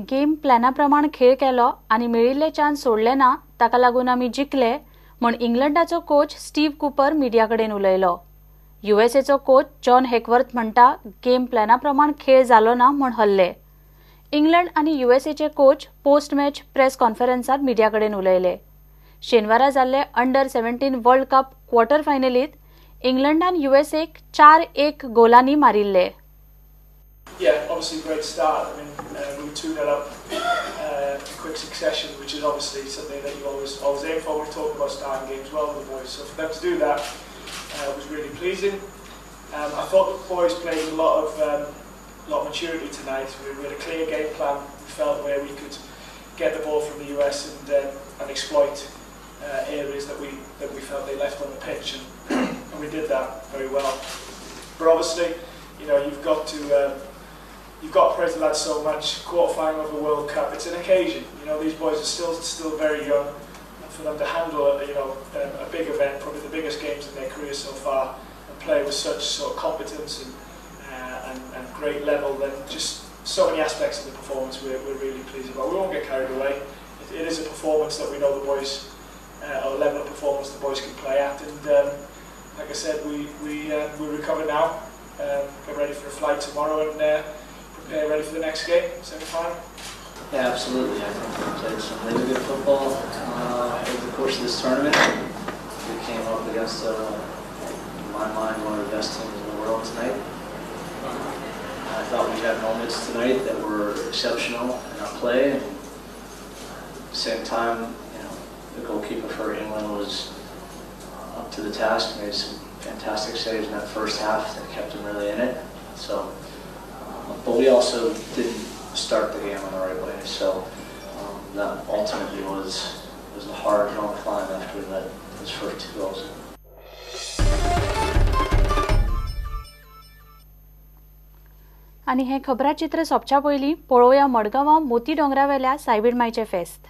Game प्लॅना प्रमाण खेळ केलो आनी मेळिल्ले चान्स सोडले ना, ताका लागून आमी जिखले म्हूण इंग्लंडाचो कोच स्टीव कूपर मिडिया कडेन उलयलो. युएसएचो कोच जॉन हेकवर्थ म्हणटा गेम प्लॅना प्रमाण खेळ जालो ना म्हूण हल्ले. इंग्लंड आनी युएसएचे कोच पोस्ट मॅच प्रेस कॉन्फरन्सात मिडिया कडेन उलयले. शेनवारा जाल्ले अंडर 17 वर्ल्ड कप क्वॉर्टर फायनलीत इंग्लंडान युएसएक 4-1 गोलांनी मारिल्ले. Yeah, obviously great start. I mean, we were 2-0 up in quick succession, which is obviously something that you always aim for. We talk about starting games well with the boys, so for them to do that was really pleasing. I thought the boys played with a lot of maturity tonight. We had a clear game plan. We felt where we could get the ball from the US and exploit areas that we felt they left on the pitch, and we did that very well. But obviously, you know, you've got to praise the lads so much. Quarter final of the World Cup, it's an occasion. You know, these boys are still very young, and for them to handle a big event, probably the biggest games in their career so far, and play with such sort of competence and great level, then just so many aspects of the performance we're really pleased about. We won't get carried away. It is a performance that we know the boys, or level of performance the boys can play at, and like I said, we recover now, get ready for a flight tomorrow, and prepare ready for the next game, semi-final. Yeah, absolutely. I think we played some really good football over the course of this tournament. We came up against, in my mind, one of the best teams in the world tonight. I thought we had moments tonight that were exceptional in our play, and at the same time, you know, the goalkeeper for England was up to the task, made some fantastic saves in that first half that kept him really in it. So, but we also didn't start the game on the right way, so that ultimately was a hard hill to climb after we let those first 2 goals in. आनी हें खबराचित्र सोंपच्या पयलीं पळोवया मडगांवां मोती दोंगरावेल्या सायबीण मायचें फेस्त.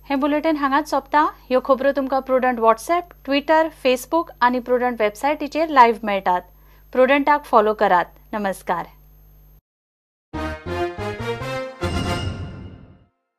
हें bulletin हांगाच सोंपता. ह्यो खबरो तुमकां प्रुडंट व्हॉट्सएप, ट्विटर, फेसबूक आनी प्रुडंट वेबसायटीचेर लायव्ह मेळटात. प्रुडंटाक फॉलो करात. नमस्कार.